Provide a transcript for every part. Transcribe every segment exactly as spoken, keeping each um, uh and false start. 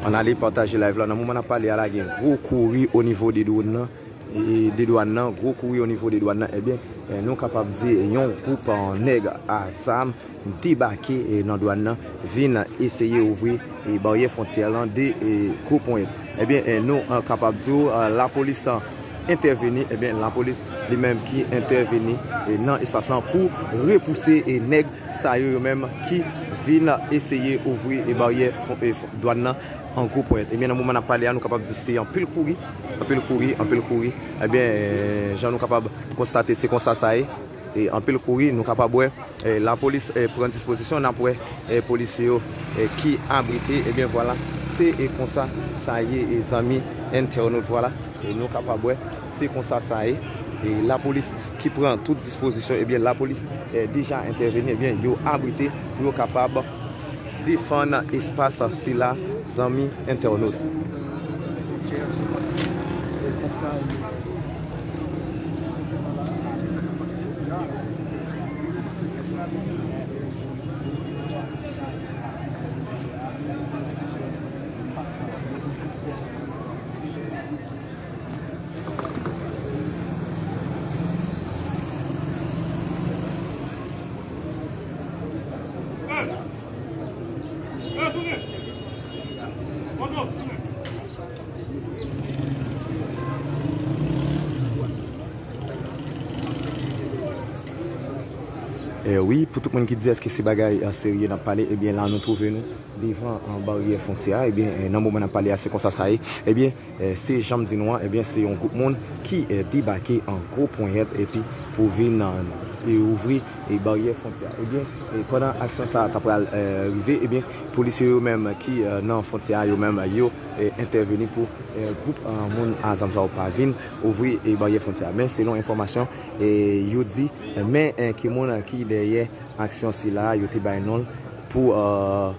Ann ale pataje live la. Nan moman n ap pale a la, gen gwo kouri o nivo de dwòn nan. E, de dwàn nan, gwo kouri o nivo de dwàn nan. Ebyen, eh, nou kapab di yon gwoup, eh, nèg a zam debake, eh, nan dwàn nan, vin eseye ouvri, eh, baryè fwontyè lan de, eh, gwo ponyèt. Ebyen, eh, nou, eh, kapab di w, eh, lapolis, eh, entèveni, ebyen, lapolis li menm ki entèveni, eh, nan espas lan pou repouse, eh, nèg sa yo, yo menm ki vin eseye ouvri, eh, baryè fwon-, eh, fwon-, dwàn nan an gwo ponyèt. Ebyen, nan moman n ap pale a, nou kapab di se anpil kouri, anpil kouri, anpil kouri. Ebyen, eh, jan nou kapab konstate, se konsa sa ye. E anpil kouri, nou kapab wè, eh, lapolis, eh, pran dispozisyon, n ap wè, eh, polisye yo, eh, ki abrite. Ebyen, vwala, se, eh, konsa sa ye, eh, zanmi entènot, vwala. E nou kapab wè, se konsa sa ye. E lapolis ki pran tout dispozisyon, ebyen, lapolis, eh, deja entèveni, ebyen, yo abrite pou yo kapab defann espas sila, zanmi entènot. Eh, wi, pou tout moun ki di èske se bagay, eh, serye n ap pale, ebyen, la nou twouve nou devan, eh, baryè fwontyè a, ebyen, eh, nan moman n ap pale a, se konsa sa ye. Ebyen, eh, se jan m di nou an, ebyen, se yon gwoup moun ki, eh, debake an gwo ponyèt epi pou vin, eh, e ouvri, eh, baryè fwontyè a. Ebyen, eh, pandan aksyon sa a ta pral, eh, rive, ebyen, polisye yo menm ki, eh, nan fwontyè a, yo menm, yo, eh, entèveni pou, eh, gwoup, eh, moun a zam sa yo pa vin ouvri, eh, baryè fwontyè a. Men, selon enfòmasyon, eh, yo di, eh, men, eh, ki moun ki dèyè aksyon sila, yo te bay non l pou, eh,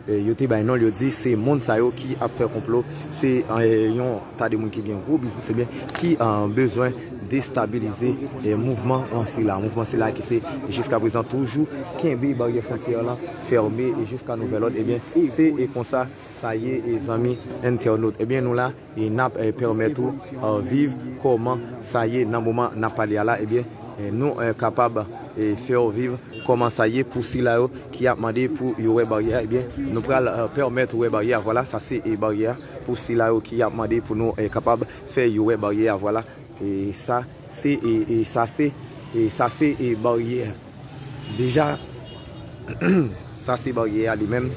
eh, yo te bay non l, yo di se moun sa yo ki ap fè konplo, se, eh, yon ta de moun ki gen gwo biznis, ebyen, ki, eh, bezwen destabilize, eh, mouvman, eh, sila. Mouvman sila ki se jiska prezan toujou kenbe baryè fwontyè lan fèmen e jiska nouvèl òd, ebyen, se, eh, konsa sa ye, eh, zanmi entènot. Ebyen, nou la, e n ap, eh, pèmèt ou, eh, viv kòman sa ye nan moman n ap pale a la, ebyen, eh, nou, eh, kapab, eh, fè w viv kòman sa ye pou sila yo ki ap mande pou yo wè baryè a, ebyen, nou pral, eh, pèmèt ou wè baryè a. Vwala, sa se, eh, baryè a pou sila yo ki ap mande pou nou, eh, kapab fè yo wè baryè a. Vwala, e sa se, e, e sa se, e sa se, e baryè a. Deja, sa se baryè a li menm.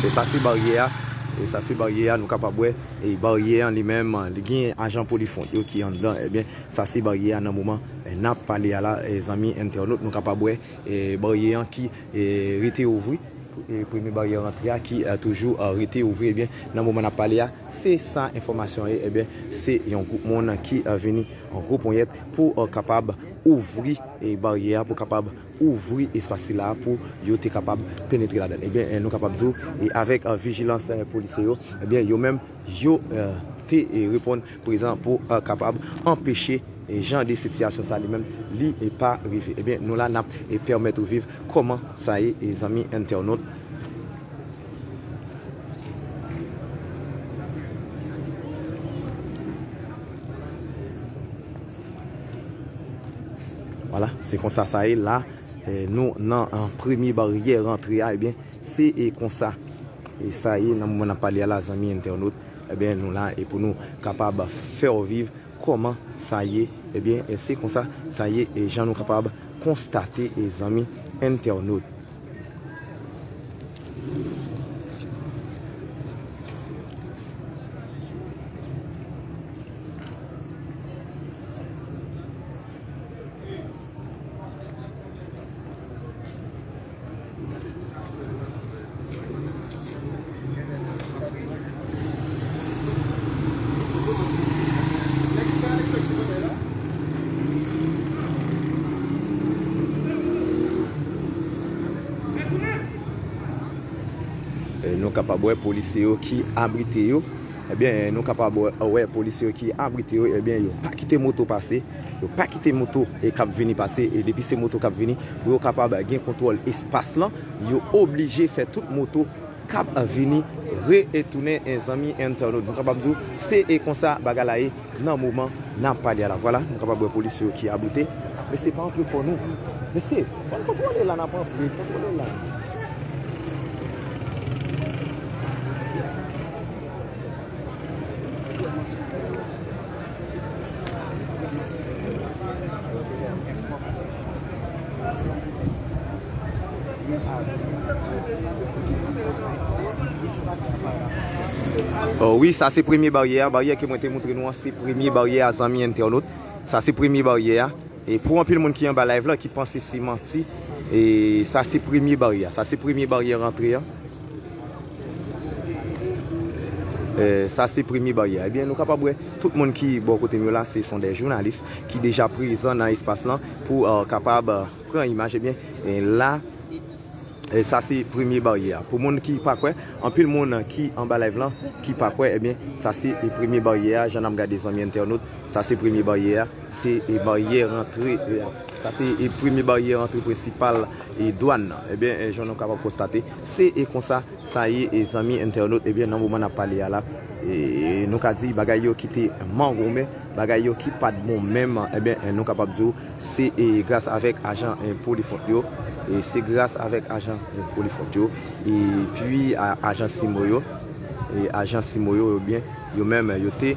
E sa se baryè a. E sa se baryè a, nou kapab wè. E baryè a li menm, li gen ajan Polifront yo ki anndan. Ebyen, sa se baryè a nan moman, e, n ap pale a la, e, zanmi entènot, nou kapab wè, e, baryè a ki, e, rete ouvri. E, premye baryè rantre a ki, e, toujou, e, rete ouvri. Ebyen, nan moman n ap pale a, se sa enfòmasyon ye. Ebyen, se yon gwoup moun ki, e, vini an gwo ponyèt pou, e, kapab ouvri, e, baryè a, pou kapab ouvri espas sila pou yo te kapab penetre ladan l. Ebyen, e, nou kapab di w, e, avèk, e, vijilans, e, polisye yo, ebyen, yo menm, yo, e, te, e, reponn prezan pou, e, kapab anpeche, e, jan de sitiyasyon sa li menm, li, e, pa rive. Ebyen, nou la, n ap, e, pèmèt ou viv kòman sa ye, e, zanmi entènot. Vwala, se konsa sa ye la. E, nou nan, e, premye baryè rantre a, ebyen, se, e, konsa, e, sa ye nan moman n ap pale a la, zanmi entènot. Ebyen, nou la, e, pou nou kapab fè w viv kòman sa ye, ebyen, e, se konsa sa ye, e, jan nou kapab konstate, e, zanmi entènot. Nou kapab wè polisye yo ki abrite yo. Ebyen, nou kapab wè, wè polisye yo ki abrite yo, ebyen, yo pa kite moto pase. Yo pa kite moto e k ap vini pase. E depi se moto k ap vini, pou yo kapab gen kontwòl espas lan, yo oblije fè tout moto k ap vini retounen, e, zanmi entènot. Nou kapab di w, se, e, konsa bagay la ye nan moman n ap pale a la. Vwala, nou kapab wè polisye yo ki abrite. Mesye, pa antre fò non. Mesye, ann kontwole la, n ap antre, kontwole la. Oh, wi, sa se premye baryè a. Baryè ke mwen te montre nou an, se premye baryè a, zanmi entènot. Sa se premye baryè a. E pou anpil moun ki anba live la, ki panse se manti, e sa se premye baryè a. Sa se premye baryè rantre a. E, sa se premye baryè a. Ebyen, nou kapab wè tout moun ki bò kote m yo la, se son de jounalis ki deja prezan nan espas lan pou, e, kapab, e, pran imaj. Ebyen, e la, e sa se premye baryè a. Pou moun ki pa kwè, anpil moun ki anba live lan ki pa kwè, ebyen, sa se, e, premye baryè a. Jan n ap gade, zanmi entènot, sa se premye baryè a. Se, e, baryè rantre, e, sa se, e, premye baryè rantre prensipal, e, dwàn nan. Ebyen, e, jan nou kapab konstate, se, e, konsa sa ye, e, zanmi entènot. Ebyen, nan moman n ap pale a la, e, e, nou ka di bagay yo ki te mangonmen, bagay yo ki pa t bon menm, ebyen, e, nou kapab di w, se, e, gras avèk ajan, e, Polifront yo, e, se gras avèk ajan, e, Polifront yo, epi a-, ajan Simo yo, e, ajan Simo yo, ebyen, yo menm, yo te,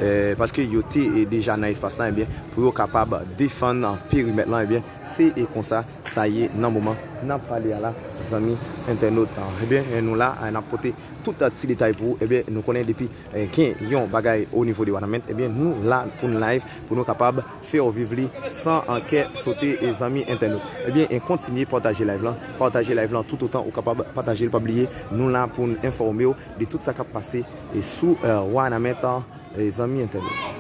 e, paske yo te, e, deja nan espas lan, ebyen, pou yo kapab defann perimèt lan, ebyen, se, e, konsa sa ye nan moman n ap pale a la, zanmi entènot. Ebyen, e, nou la, e, n ap pote tout, e, ti detay pou ou. Ebyen, nou konnen depi, e, gen yon bagay o nivo de Wanament, ebyen, nou la pou n live, pou nou kapab fè w viv li san, e, kè sote, e, zanmi entènot. Ebyen, e, kontinye pataje live lan. Pataje live lan toutotan ou kapab pataje l. Pa bliye, nou la pou n enfòme w de tout sa k ap pase, e, sou, e, Wanament, e, zanmi entènot.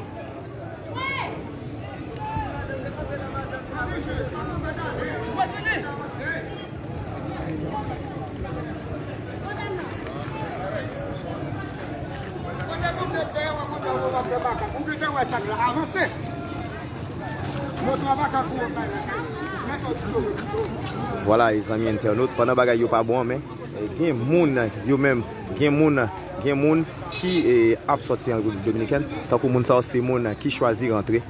Vwala, e, zanmi entènot, pandan bagay yo pa bon, men, e, gen moun, yo menm, gen moun, gen moun ki, e, ap sòti an Repiblik Dominikèn, tankou moun sa yo, se moun ki chwazi rantre.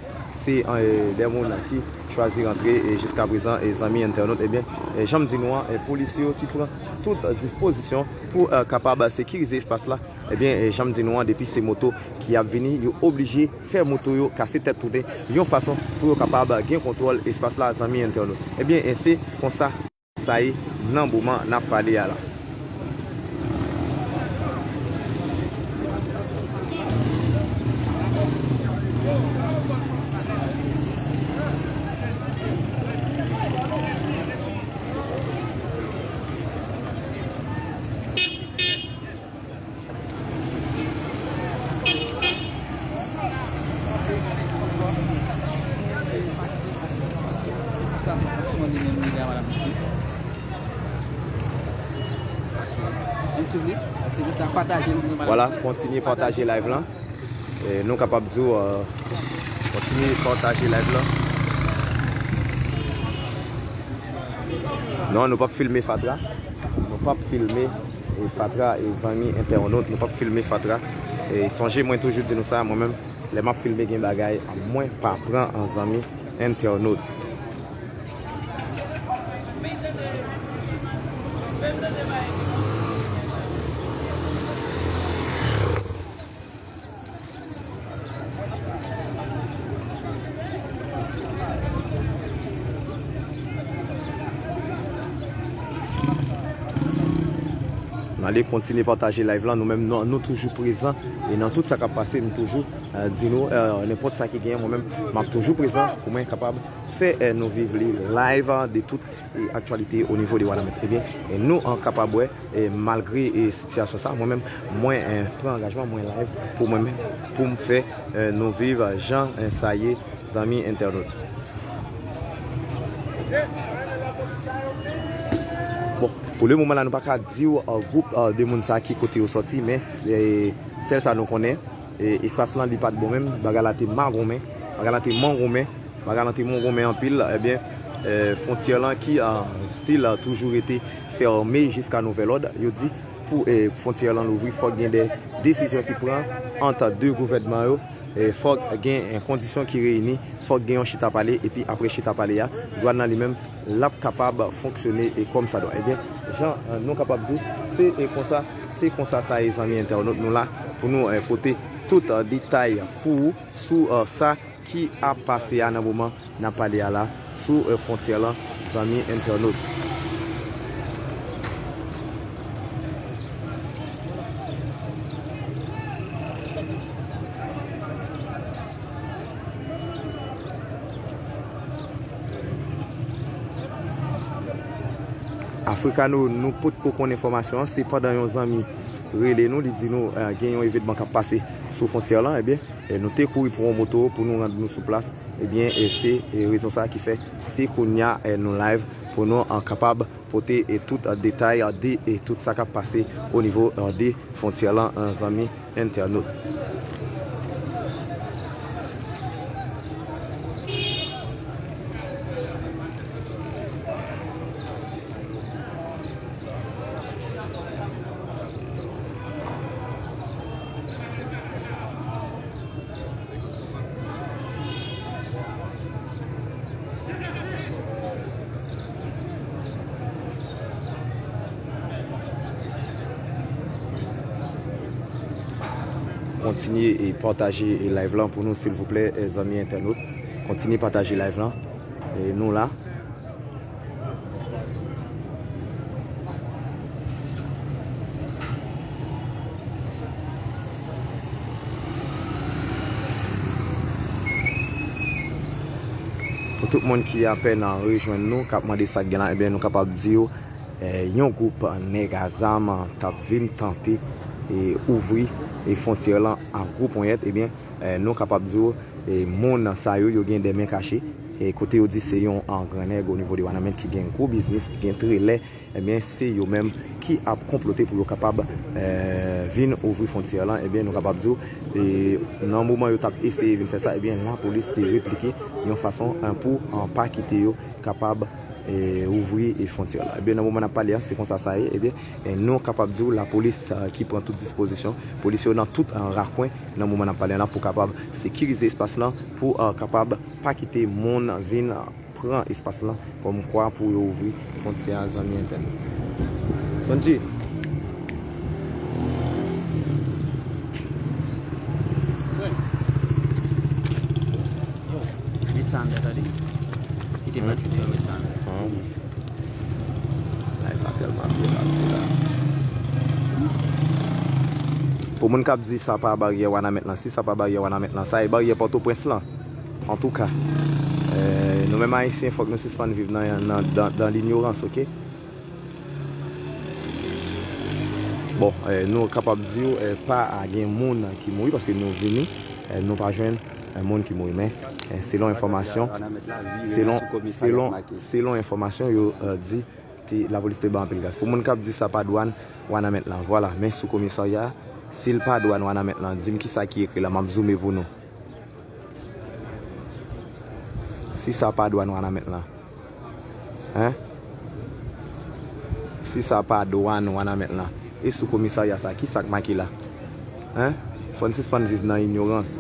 Se, e, de moun ki chwazi rantre, e, jiska prezan, e, zanmi entènot, ebyen, e, jan m di nou an, e, polisye yo ki pran tout, e, dispozisyon pou, e, kapab sekirize espas la. Ebyen, e, jan m di nou an, depi se moto ki ap vini, yo oblije fè moto yo kase tèt tounen yon fason pou yo kapab gen kontwòl espas la, zanmi entènot. Ebyen, e, se konsa sa ye nan moman n ap pale a la. Vwala, kontinye pataje live lan. E, nou kapab di w, e, kontinye pataje live lan. Non, nou p ap filme fatra. Nou p ap filme, e, fatra, e, zanmi entènot. Nou p ap filme fatra. E, sonje, mwen toujou di nou sa, mwen menm, lè m ap filme, gen bagay mwen pa pran an, zanmi entènot. N ale kontinye pataje live lan. Nou menm, nou, nou toujou prezan. E nan tout sa k ap pase, nou toujou, e, di nou, e, nenpòt sa ki genyen, mwen menm, m ap toujou prezan pou mwen kapab fè, e, nou viv li live, e, de tout e aktyalite o nivo de Wanament. Ebyen, e nou an kapab wè, e malgre, e sitiyasyon sa, mwen menm, mwen, e, pran angajman, mwen live pou mwen menm, pou m fè, e, nou viv jan, e, sa ye, zanmi entènot. Bon, Pou le moman la, nou pa ka di w, uh, gwoup, uh, de moun sa ki kote yo sòti, men, eh, sèl sa nou konnen, eh, espas lan li pa t bon menm, bagay la te magonmen, bagay la te mangonmen, bagay la te mangonmen anpil, ebyen, eh, fwontyè lan ki, uh, still, uh, toujou rete fèmen jiska nouvèl òd, yo di pou, eh, fwontyè lan louvri, fòk gen de desizyon ki pran ant de gouvènman yo, eh, fòk gen, eh, kondisyon ki reyini, fòk gen yon chita pale, epi apre chita pale a, dwàn nan li menm, l ap kapab fonksyone, eh, kòm sa dwa. Ebyen, jan, eh, nou kapab di, se, eh, konsa, se konsa sa ye, zanmi entènot, nou la pou nou, eh, pote tout, eh, detay pou ou sou, eh, sa ki ap pase a nan moman n ap pale a la sou, eh, fwontyè lan, zanmi entènot. Africano, nou potko konn enfòmasyon an, se pandan yon zanmi rele nou, li di nou, eh, gen yon evenman k ap pase sou fwontyè lan, ebyen, eh, nou te kouri pran yon moto pou nou rann nou sou plas, ebyen, eh, se, eh, rezon sa ki fè se kounye a, eh, nou live pou nou, eh, kapab pote, eh, tout, eh, detay, eh, de, eh, tout sa k ap pase o nivo, eh, de fwontyè lan, eh, zanmi entènot. Kontinye e pataje e live lan pou nou, silvouplè, eh, zanmi entènot. Kontinye pataje live lan. E nou la. Pou tout moun ki apèn rejwenn nou, k ap mande sa k gen la, ebyen, nou kapab di w, eh, yon gwoup nèg a zam t ap vin tante, eh, ouvri, eh, fwontyè lan a gwo ponyèt, ebyen, eh, nou kapab di w, eh, moun sa yo, yo gen de men kache, eh, kote yo di se yon, ah, gran nèg o nivo de Wanament ki gen gwo biznis, ki gen trelè, ebyen, se yo menm ki ap konplote pou yo kapab, eh, vin ouvri fwontyè lan. Ebyen, nou kapab di w, eh, nan moman yo t ap eseye vin fè sa, ebyen, lapolis te replike yon fason, eh, pou, eh, pa kite yo kapab, eh, ouvri, eh, fwontyè lan. Ebyen, nan moman n ap pale a, se konsa sa ye. Ebyen, eh, nou kapab di w, lapolis, eh, ki pran tout dispozisyon, polis yo nan tout, eh, rakwen nan moman n ap pale a la pou kapab sekirize espas lan, pou, eh, kapab pa kite moun vin, eh, pran espas lan kòmkwa pou yo ouvri fwontyè a, zanmi entènot. Sonji. Yo, met sa anndan, tande. Kite m met sa anndan. Live la tèlman byen pase la. Pou moun k ap di sa pa baryè Wanament lan, si sa pa baryè Wanament lan, sa e baryè Pòtoprens lan. Antouka, eh, nou menm Ayisyen, fòk nou sispann viv nan, nan, dan, dan linyorans, oke? Bon, eh, nou kapab di w, eh, pa gen moun ki mouri, paske nou vini, eh, nou pa jwenn, eh, moun ki mouri. Men, eh, selon enfòmasyon, selon, selon, selon enfòmasyon, yo, eh, di te, lapolis te bay anpil gaz. Pou moun k ap di sa pa dwàn Wanament lan, vwala, men sou komisarya, si l pa dwàn Wanament lan, di m kisa ki ekri la, m ap zoume pou nou. Si sa pa dwàn Wanament lan. Hein? Si sa pa dwàn Wanament lan. E sou komisarya sa, kisa k make la? Hein? Fò n sispann viv nan inyorans.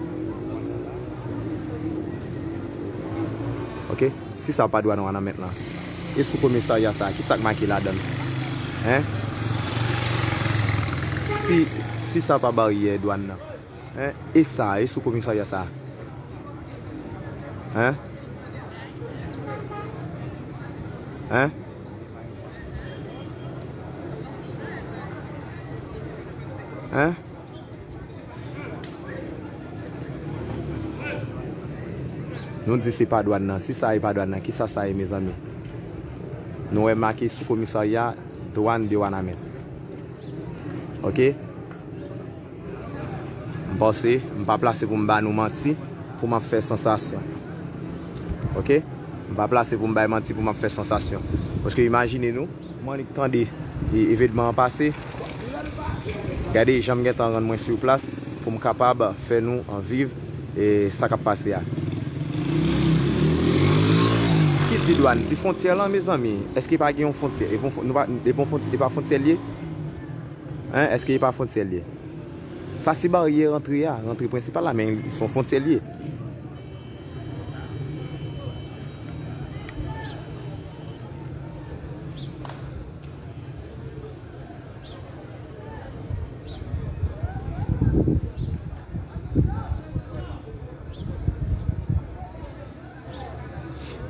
Oke? Si sa pa dwàn Wanament lan. E sou komisarya sa, kisa k make ladan l? Hein? Si, si sa pa baryè dwàn nan. Hein? E sa, e sou komisarya sa? Hein? Hein? Hein? Nou di se pa dwàn nan. Si sa e pa dwàn nan, kisa sa ye, mezanmi? Nou wè make sou komisarya dwàn de Wanament. Oke? M panse, m pa plase pou m ba nou manti, pou m ap fè sansasyon. Oke? M pa plase pou m bay manti, pou m ap fè sansasyon. Paske imajine nou, m annik tande e, evènman an pase. Gade jan m gentan rann mwen sou plas pou m kapab fè nou, e, viv, e, sa k ap pase a. Ki di dwàn, di fwontyè lan, mezanmi? Èske pa gen yon fwontyè? E bon, fwon- nou pa, e bon fwontyè, e pa fwontyè l ye? Hein, èske e pa fwontyè l ye? Sa se baryè rantre a, rantre prensipal la, men se yon fwontyè l ye.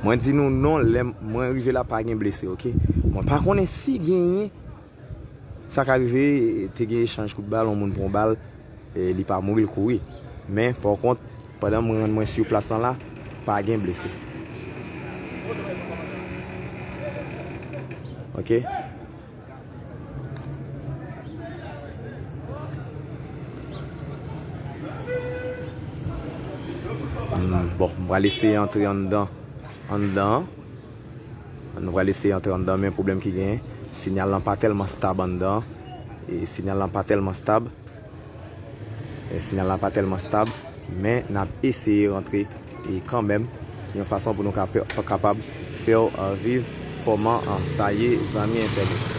Mwen di nou non, lè m- mwen rive la, pa gen blese, oke? Mwen pa konnen si genyen. Sa ka rive, te gen echanj kout bal, yon moun pran bal, e, li pa mouri, l kouri. Men, pa kont, pandan mwen rann mwen sou plas lan la, pa gen blese. Oke? Hmm, bon, m pral eseye antre anndan, anndan an. Nou pral eseye antre anndan, men pwoblèm ki genyen, sinyal lan pa tèlman stab anndan. E sinyal lan pa tèlman stab. E sinyal lan pa tèlman stab, men n ap eseye rantre, e, kanmenm, yon fason pou nou ka- kapab fè w, e, viv kòman, e, sa ye, zanmi entènèt.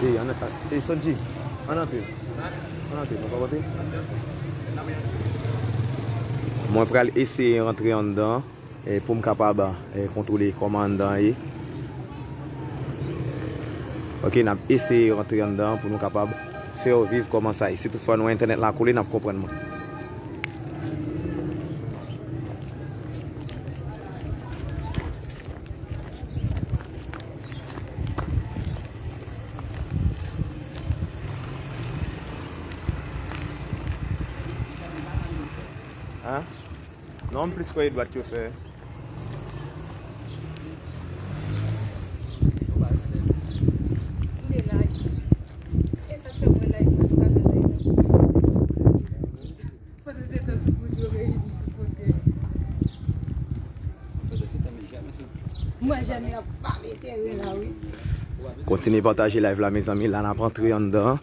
E, ann, e, Sonji, ann antre. Ann antre, nou pa pote? Mwen pral eseye rantre anndan, e, pou m kapab, e, kontwole kòman anndan an ye. Oke, n ap eseye rantre anndan pou nou kapab fè w viv kòman sa ye. Si toutfwa nou wè entènèt la kole, n ap konprann mwen. Hein? Non, m plis kwè e dwat yo fè. Mwen janm ap pale teren la, wi. Kontinye pataje live la, mezanmi. La, n ap antre anndan.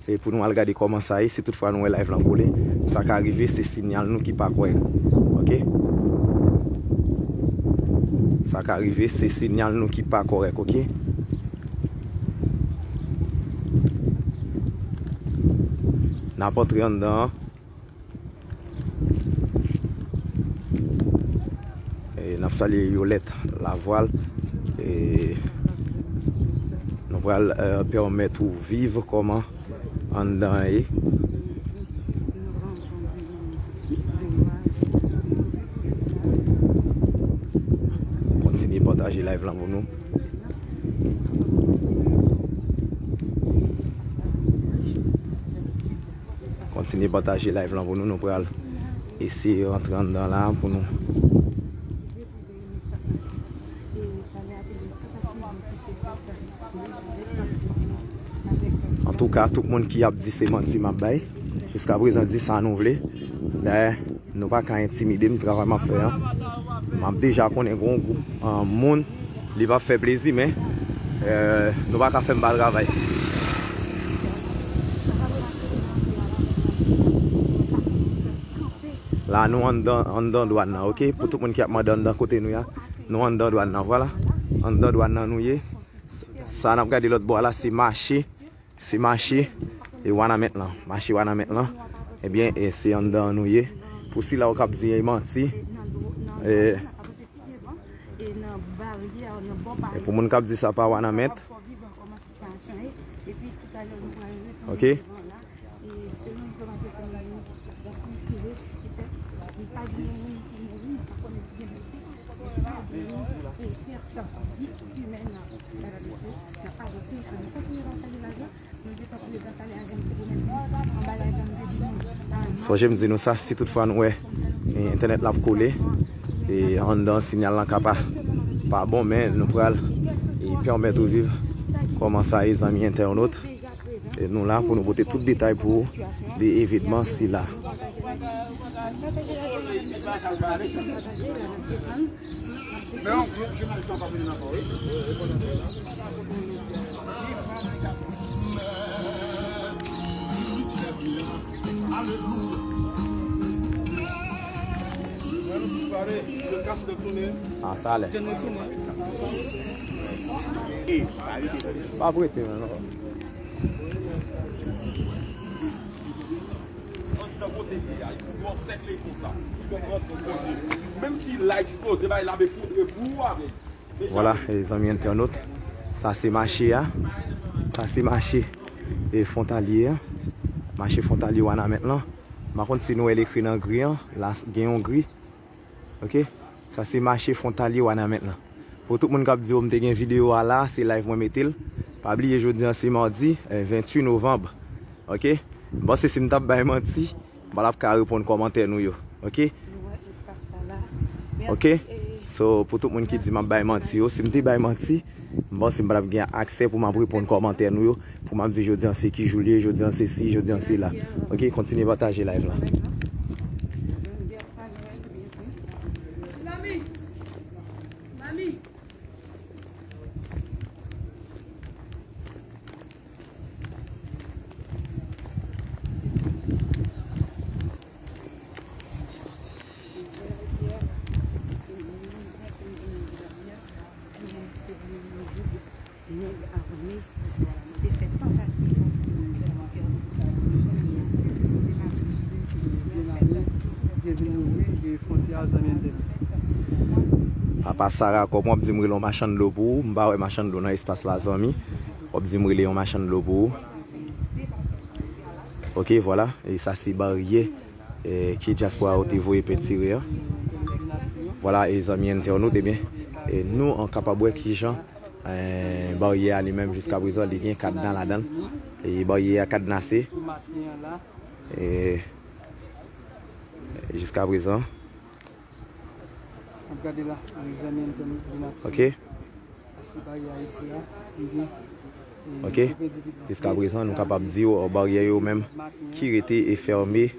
E pou nou al gade kòman sa ye, si toutfwa nou wè live lan kole. Sa ka rive, se sinyal nou ki pa kòrèk. Oke? Sa ka rive, se sinyal nou ki pa kòrèk, oke? N ap antre anndan an. E, n ap salye Yolette Lavoil. E, nou pral, e, pèmèt ou viv kòman anndan an ye. Kontinye pataje live lan pou nou. Kontinye pataje live lan pou nou. Nou pral eseye rantre anndan la pou nou. Antouka, tout moun ki ap di se manti m ap bay, jiskaprezan di sa nou vle. Dayè, nou pa ka entimide m, travay m ap fè an. M ap deja konnen gen yon gwoup, ah, moun, li p ap fè plezi, men, eh, nou pa ka fè m pa travay. La, nou anndan, anndan dwàn nan, oke? Pou tout moun ki ap mande anndan kote nou ye a, nou anndan dwàn nan, vwala. Anndan dwàn nan nou ye. Sa n ap gade lòt bò a la, se mache. Se mache, e, Wanament lan. Mache Wanament lan. Ebyen, e, se anndan an nou ye. Pou sila yo k ap di e manti, e, e pou moun k ap di sa pa Wanament. Oke? Sonje m di nou sa, si toutfwa nou wè, e, entènèt la ap kole, e, anndan siyal lan ka pa, Pa bon, men nou pral e pèmèt ou viv kòman sa ye, zanmi entènot. E nou la pou nou pote tout detay pou ou de evenman sila. A talè. Pa prete, non. Anndan kote li a, li gon sèk li konsa. Li gon gran kote. Menm si la eksploze, bay la be foudre pou ou avè. Vwala, e, zanmi entènot, sa se mache a. Sa se mache, e, fwontalye a. Mache fwontalye Wanament lan. M pa konn si nou wè l ekri nan gri an. La, gen yon gri. Ok? Sa se mache fwontalye Wanament lan. Pou tout moun k ap di yo m te gen videyo a la, se live mwen mete l. Pa bliye jodi an se madi, eh, venntuit novanm. Ok? M panse si m t ap bay manti, m pa t ap ka reponn kòmantè nou yo. Ok? Ok? So, pou tout moun ki di m ap bay manti yo, si m te bay manti, m panse m pa t ap gen aksè pou m ap reponn kòmantè nou yo, pou m ap di jodi an se ki jou li ye, jodi an se si, jodi an se la. Ok, kontinye pataje live la. Papa Sara, kòm w ap di m rele yon machann dlo pou ou, m pa wè machann dlo nan espas la, zanmi. W ap di m rele yon machann dlo pou ou. Ok, vwala. E sa se baryè, eh, ke dyaspora yo te voye pentire an. Vwala, e zanmi entènot, ebyen, e nou an kapab wè kijan, eh, baryè a li menm jiska prezan, li gen kadna ladan l. E baryè a kadnase. E jiska prezan. N ap gade la, zanmi entènot, li nan Ok. Asou baryè Ayiti a, li gen, e, Ok. Jiska prezan, nou kapab di w, baryè yo menm ki rete e fèmen.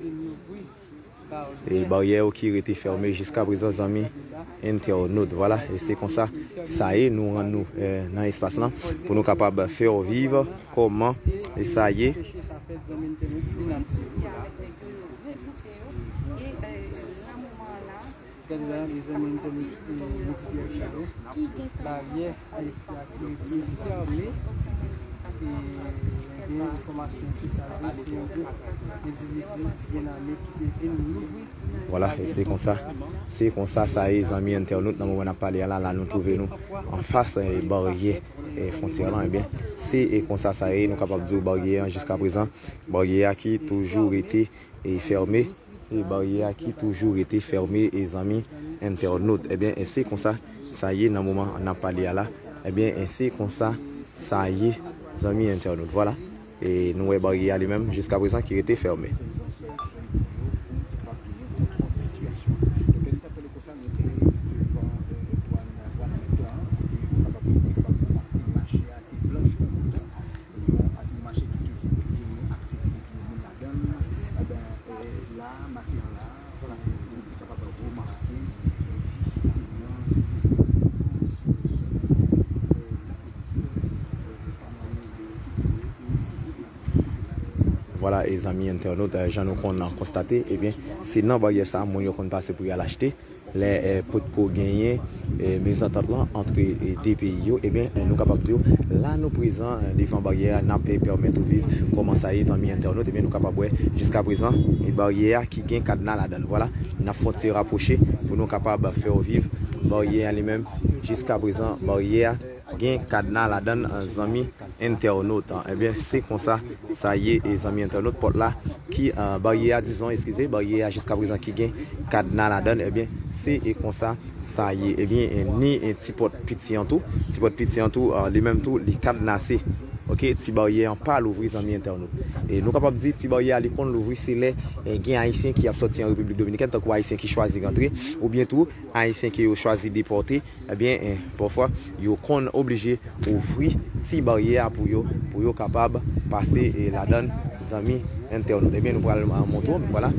E baryè yo ki rete fèmen jiska prezan, zanmi entènot. Vwala, e se konsa sa ye, nou rann nou, eh, nan espas lan pou nou kapab fè w viv kòman e sa ye. Gade la, mezanmi, entènot, e, medipyè sa yo. Baryè Ayiti a ki rete fèmen. E, gen enfòmasyon ki sa vle, se yon gwoup endividi ki gen lame ki te vin louvri. Vwala, e se konsa, se konsa sa ye, zanmi entènot, nan moman n ap pale a la, la nou twouve nou anfas, e, baryè, e, fwontyè lan, ebyen, se, e, konsa sa ye, nou kapab di w baryè an jiska prezan, baryè a ki toujou rete, e, fèmen. E baryè a ki toujou rete fèmen, e zanmi entènot. Ebyen, e se konsa sa ye nan moman n ap pale a la. Ebyen, e se konsa sa ye, zanmi entènot. Vwala. E nou wè baryè a li menm, jiska prezan, ki rete fèmen. Vwala, e zanmi entènot, jan nou konn konstate, ebyen, se nan baryè sa a moun yo konn pase pou y al achte. Lè, eh, potko genyen, eh, mezantant lan ant, eh, de peyi yo, ebyen, eh, nou kapab di w, la nou prezan, eh, devan baryè a, n ap, eh, pèmèt ou viv kòman sa ye, zanmi entènot, ebyen, nou kapab wè jiska prezan, eh, baryè a ki gen kadna ladan l. Vwala, n ap fè yon ti rapwoche pou nou kapab fè w viv baryè a li menm jiska prezan, baryè a gen kadna ladan l, zanmi entènot. Ebyen, se konsa sa ye, e zanmi entènot, pòt la ki, eh, baryè a, dizon, eskize, baryè a jiska prezan ki gen kadna ladan l, ebyen, se, e, konsa sa ye. Ebyen, e, ni, e, ti pòt piti an tou, ti pòt piti an tou, eh, li menm tou, li kadnase. Ok, ti baryè an pa louvri, zanmi entènot. E nou kapab di ti baryè a li konn louvri se lè, eh, gen Ayisyen ki ap sòti an Repiblik Dominikèn, tankou Ayisyen ki chwazi rantre, oubyen tou Ayisyen ke yo chwazi depòte, ebyen, eh, pafwa, yo konn oblije ouvri ti baryè a pou yo, pou yo kapab pase, eh, ladann, zanmi entènot. Ebyen, nou pral, ah, montre w, vwala,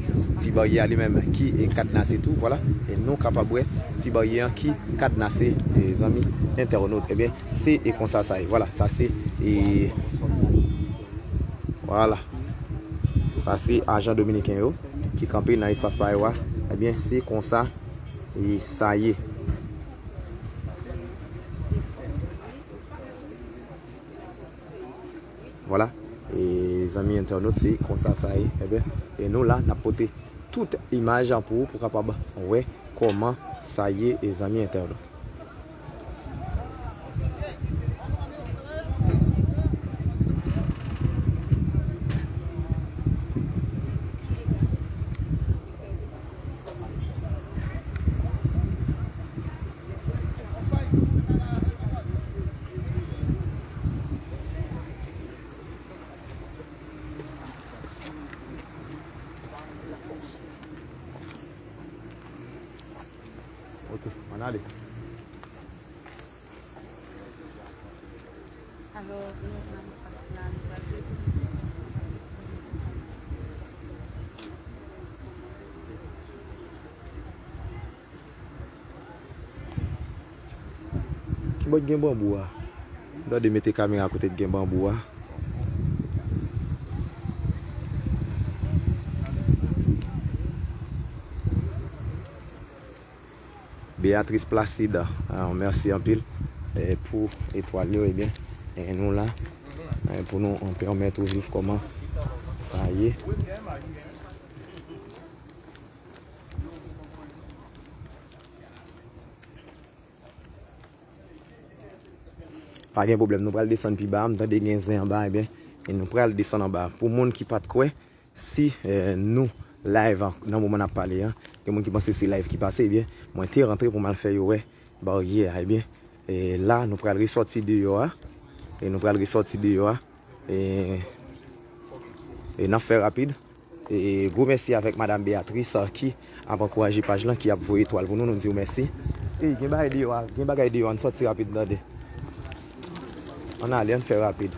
ti baryè a li menm ki, eh, kadnase tou, vwala. E nou kapab wè ti baryè an ki kadnase, eh, zanmi entènot. Ebyen, se, eh, konsa sa ye. Vwala, sa se, eh, vwala. Sa se ajan dominiken yo ki kanpe nan espas pa yo a. Ebyen, se konsa, eh, sa ye. Vwala. E zanmi entènot, se konsa sa ye. Ebyen, e nou la, n ap pote tout imaj an pou ou, pou w kapab wè kòman sa ye, e zanmi entènot. Ok, ann ale. Ki bò k gen banbou a? M tande mete kamera kote k gen banbou a. Beatrice Placide, ah, mèsi anpil, eh, pou etwal yo, ebyen, eh, nou la, eh, pou nou, eh, pèmèt ou viv kòman sa ye. Pa gen pwoblèm, nou pral desann pi ba, m tande gen zen anba, ebyen, e nou pral desann anba. Pou moun ki pa t kwè, si, eh, nou live an, nan moman n ap pale an, gen moun ki panse se live ki pase, ebyen, mwen te rantre pou m al fè yo wè baryè a, ebyen, e la, nou pral resòti deyò a, e nou pral resòti deyò a, e, e n ap fè rapid. E gwo mèsi avèk Madam Beatrice, ah, ki ap ankouraje paj lan, ki ap voye etwal pou nou, nou di w mèsi. Ey, gen bagay deyò a, gen bagay deyò, ann sòti rapid, tande. Ann ale, ann fè rapid.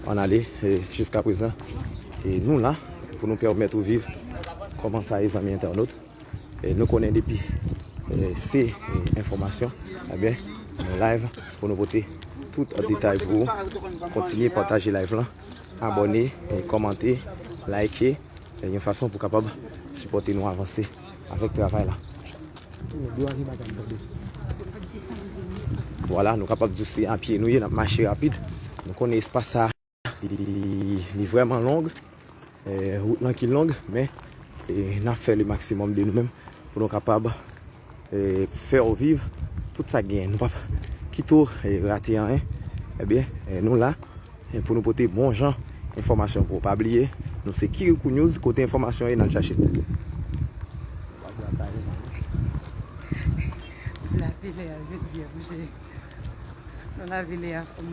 Ann ale, e, jiska prezan, e, nou la pou nou pèmèt ou viv kòman sa ye, zanmi entènot. E, nou konnen depi, e, se, e, enfòmasyon, ebyen, nou live pou nou pote tout detay pou ou. Kontinye pataje live lan, abòne, e, kòmante, like. E yon fason pou kapab sipòte nou avanse avèk travay la. Vwala, nou kapab di w se a pye nou ye, n ap mache rapid. Nou konnen espas sa li, li vrèman long, e, wout lan ki long, men, e, n ap fè le maksimòm de nou menm pou nou kapab, e, fè w viv tout sa k genyen. Nou p ap kite w, e, rate anyen. Ebyen, e, nou la. E pou nou pote bon jan enfòmasyon pou ou. Pa bliye, nou se Kirikou News, kote enfòmasyon ye, n al chache l. Lavilè a, jodi a, bouje. Nan lavilè a, fò m...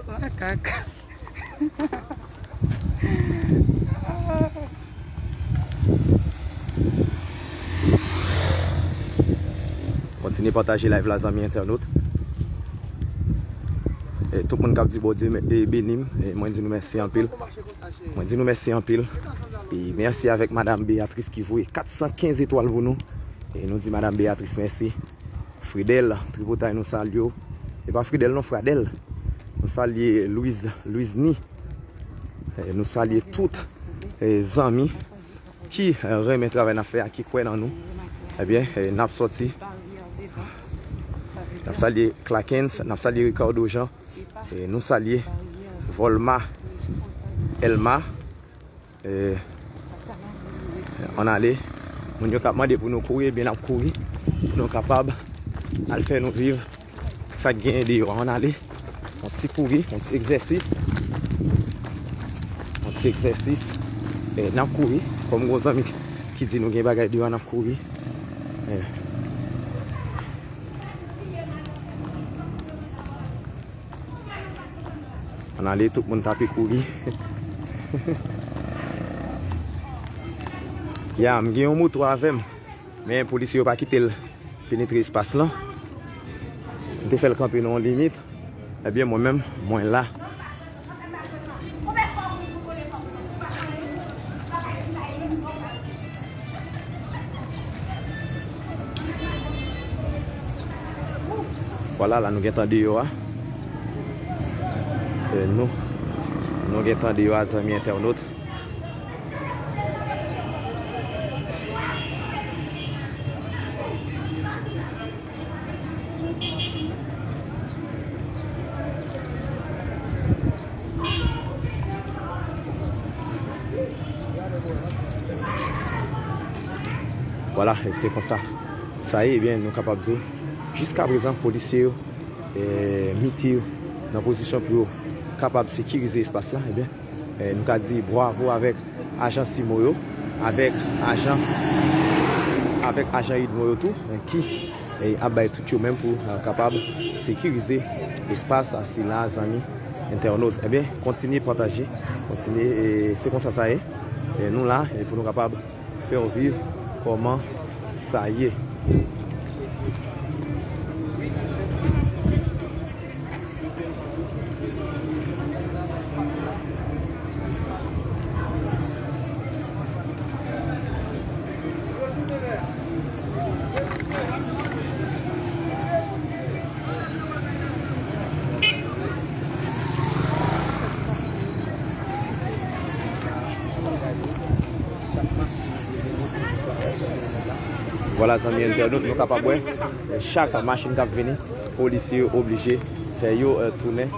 Makak. Kontinye pataje live la, zanmi entènot. E tout moun k ap di Bondye me-, e beni m, e mwen di nou mèsi anpil. Mwen di nou mèsi anpil. E mèsi avèk Madam Beatrice ki voye kat san kenz etwal pou nou. E nou di Madam Beatrice mèsi. Fridèl Tripotay, nou salye w. E pa Fridèl non, Fradèl. Nou salye Louise, Louise Ni. E nou salye tout, e, zanmi ki, e, renmen travay n ap fè a, ki kwè nan nou. Ebyen, e, n ap sòti. N ap salye Clarkens, n ap salye Ricardo Jean. E nou salye Volma Elma. E, ann ale, Moun yo k ap mande pou nou kouri, ebyen n ap kouri pou nou kapab al fè nou viv sa k genyen deyò a. Ann ale, yon ti kouri, yon ti egzèsis, yon ti egzèsis. E, n ap kouri, kòm gon zanmi ki di nou gen bagay deyò a, n ap kouri. E. Ann ale, tout moun tape kouri. Ya, m gen yon moto avè m, men polisye yo pa kite l penetre espas lan. M te fè l kanpe nan yon limit. Ebyen, mwen menm, mwen la. Vwala, la nou gentan deyò a. E nou, nou gentan deyò a, zanmi entènot. Vwala, e se konsa sa ye, ebyen, nou kapab di w, jiskaprezan, polisye yo, e, mete yo nan pozisyon pou yo kapab sekirize espas la, ebyen, e, nou ka di bwavo avèk ajan CIMO yo, avèk ajan, avèk ajan UDMO yo tou, e, ki, e, ap bay tout yo menm pou, e, kapab sekirize espas, a, sila, zanmi entènot. Ebyen, kontinye pataje, kontinye, e, se konsa sa ye. E, nou la, e, pou nou kapab fè w viv kòman sa ye. Vwala, zanmi entènot, nou kapab wè, chak machin k ap vini, polisye yo oblije fè yo, e, tounen.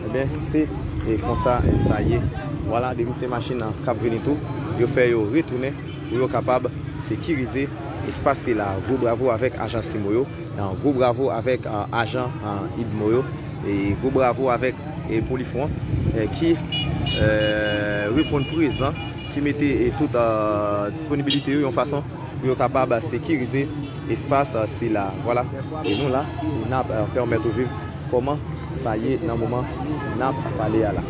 Ebyen, se, e, konsa, e, sa ye. Vwala, depi se machin nan k ap vini tou, yo fè yo retounen pou yo kapab sekirize espas sila. Gwo bwavo avèk ajan CIMO yo, e, gwo bwavo avèk, e, ajan, e, UDMO yo, e gwo bwavo avèk, e, Polifront, e, ki, e, reponn prezan, ki mete, e, tout, e, disponibilite yo yon fason pou yo kapab sekirize espas, e, sila. Vwala, e nou la, e n ap, e, pèmèt ou viv kòman sa ye nan moman n ap pale a la.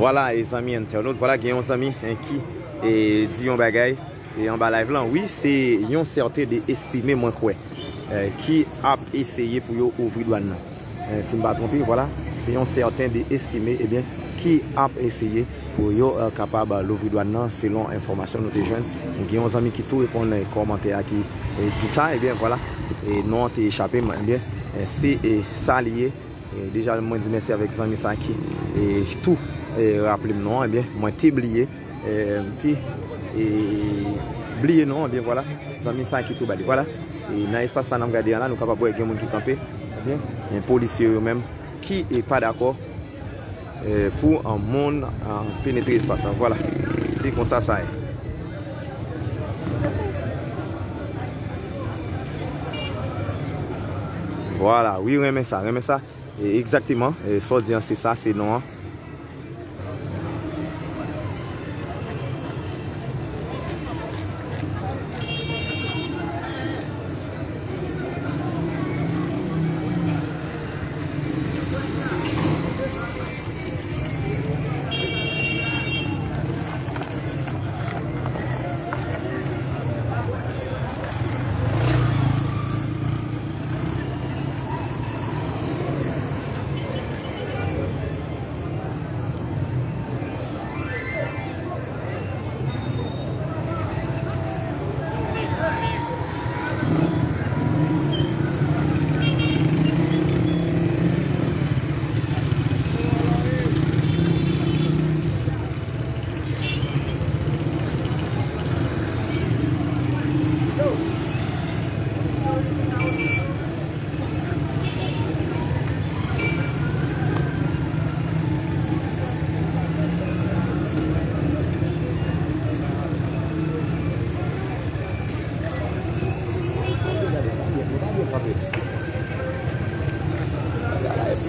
Vwala, e zanmi entènot, vwala, gen yon zanmi, en, ki, e, di yon bagay, e, anba live lan. Wi, se yon sèten de Estimé, mwen kwè, e, ki ap eseye pou yo ouvri dwàn nan. E, si m pa twonpe, vwala, se yon sèten de Estimé, ebyen, ki ap eseye pou yo, e, kapab louvri dwàn nan, selon enfòmasyon nou te jwenn. Gen yon zanmi ki tou reponn, e, kòmantè a ki, e, di sa, ebyen, vwala, e, non an te echape m, ebyen, e, se, e, sa li ye. E, deja, mwen di mèsi avèk zanmi sa ki, e, tou, e, raple m non an, ebyen, mwen te bliye, e, m te, e, bliye non an, ebyen, vwala, zanmi sa ki tou ba li, vwala. E, nan espas sa n ap gade an la, nou kapab wè gen moun ki kanpe, ebyen, gen polisye yo menm ki, e, pa dakò, e, pou, e, moun, e, penetre espas la, vwala. Se konsa sa ye. Vwala, wi, renmen sa, renmen sa. E, egzakteman, e, sa w di an, se sa, se non an.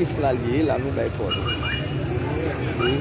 Isla l ye, la nou bay kòd. Wi.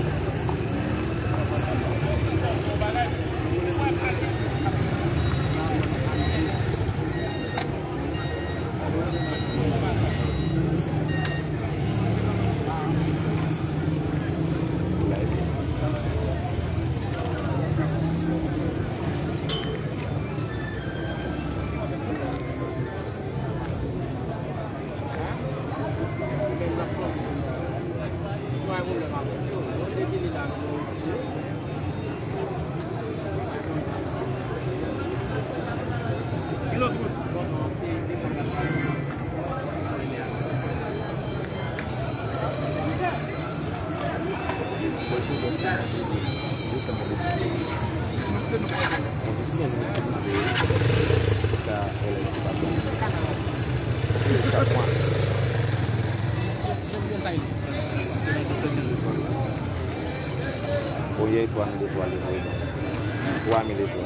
Premye twa mil etwal li voye ban mwen. Twa mil etwal.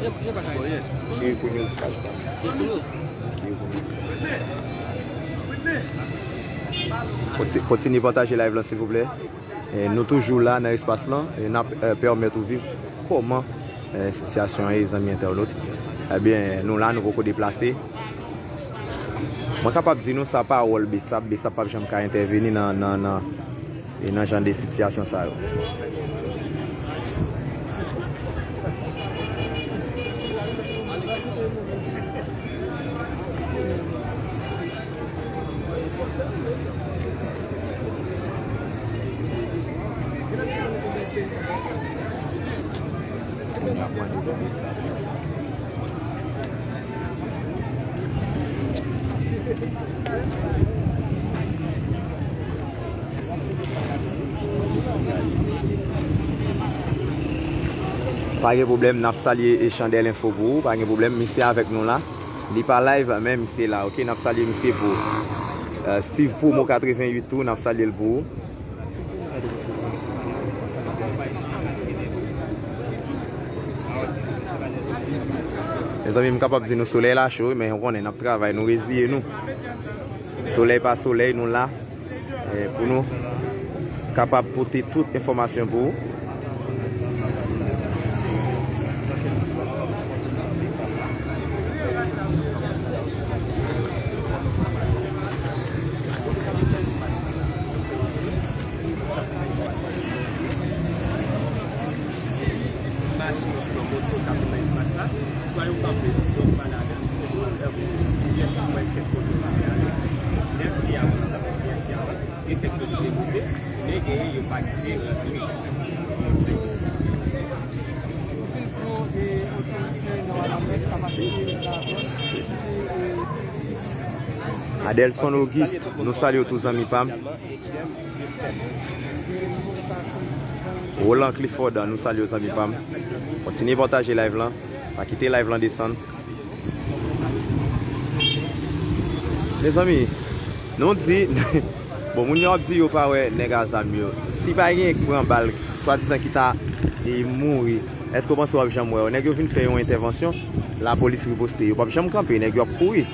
Ki Econews paj pa m. Ki Econews. Konti-, kontinye pataje live lan, silvouplè. E nou toujou la nan espas lan, e n ap, e, pèmèt ou viv kòman, e, sitiyasyon an ye, zanmi entènot. Ebyen, nou la, nou poko deplase. Mwen kapab di nou sa pawòl Besap, Besap p ap janm ka entèveni nan, nan, nan, e nan jan de sitiyasyon sa yo. Pa gen pwoblèm, n ap salye e Chandèl Enfo pou ou. Pa gen pwoblèm, misye avèk nou la. Li pa live, men misye la, oke? N ap salye misye pou ou. Euh, Steve Promo katrevenn uit tou, n ap salye l pou ou. Mezanmi, m kapab di nou solèy la cho, wi, men ou konnen, n ap travay, nou reziye nou. Solèy pa solèy, nou la. E pou nou kapab pote tout enfòmasyon pou ou. Machin yo sou yon moto k ap nan espas la, swa yo kanpe, swa yo pa ladan, se moun, euh, pyès mwen chèf kote yo kanpe ale. Lè se avan, lè se avan. Gen kèk yo ki te moute, men genyen yo pa kite rantre. Adelson Auguste, nou salye w tou, zanmi pa m. Roland Clifford, nou salye w, zanmi pa m. Kontinye pataje live lan. Pa kite live lan desann. Mezanmi, nou di, bon, moun yo ap di yo pa wè nèg a zam yo. Si pa gen pran bal, swadizan ki ta, e, mouri, èske w panse w ap janm wè yo? Nèg yo vin fè yon entèvansyon, lapolis riposte. Yo p ap janm kanpe, nèg yo ap kouri.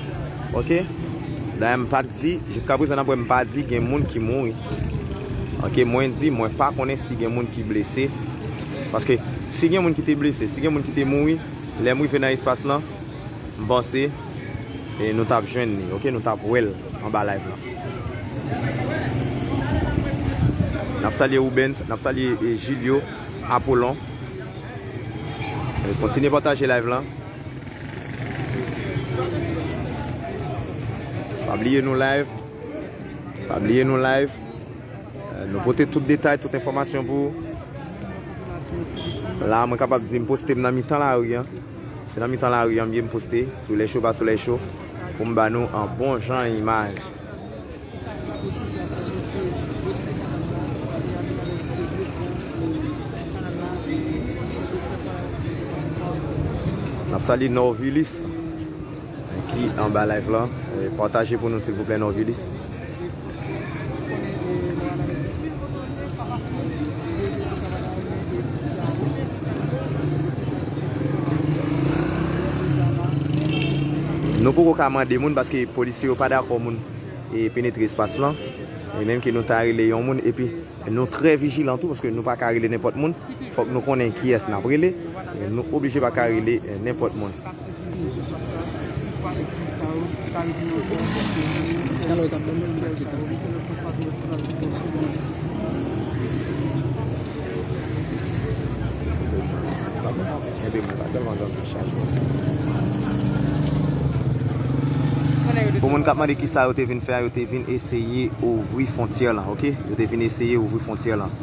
Oke? Dayè, m pa t di, jiskaprezan, n ap wè, m pa di gen moun ki mouri. Oke, mwen di, mwen pa konnen si gen moun ki blese. Paske si gen moun ki te blese, si gen moun ki te mouri, lè m rive nan espas lan, m panse, e, nou t ap jwenn li, oke? Nou t ap wè l anba live lan. N ap salye Rubens, n ap salye, e, Julio, Apollon. E, kontinye pataje live lan. Pa bliye nou live. Pa bliye nou live. Euh, nou pote tout detay, tout enfòmasyon pou ou. La, mwen kapab di m poste m nan mitan lari an. Se nan mitan lari an m ye, m poste, solèy cho pa solèy cho, pou m ba nou an bon jan imaj. N ap salye Norvilis. Ki anba live lan. Eh, pataje pou nou, silvouplè, Norvilis. Nou poko ka mande moun paske polisye yo pa dakò moun e penetre espas lan, e menm ke nou ta rele yon moun, epi nou trè vijilan tou, paske nou pa ka rele nenpòt moun, fòk nou konnen kiyès n ap rele, e nou oblije pa ka rele, e, nenpòt moun. Pou moun k ap mande kisa yo te vin fè a, yo te vin eseye ouvri fwontyè lan, oke? Yo te vin eseye ouvri fwontyè lan.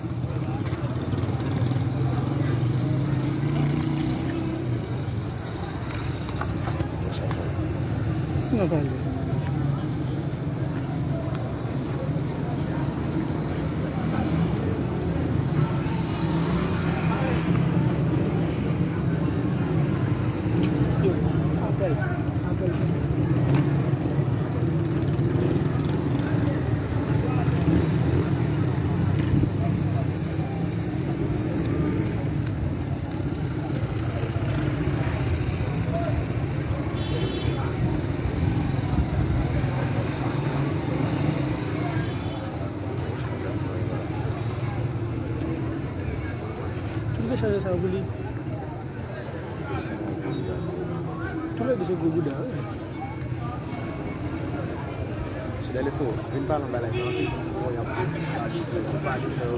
Tout dechaje sa yo pou li. Tou lè de se gwo bouda, wi. Se lè lefo, vin pale anba live la, anpil moun wè y ap pale, pale, pale, pale.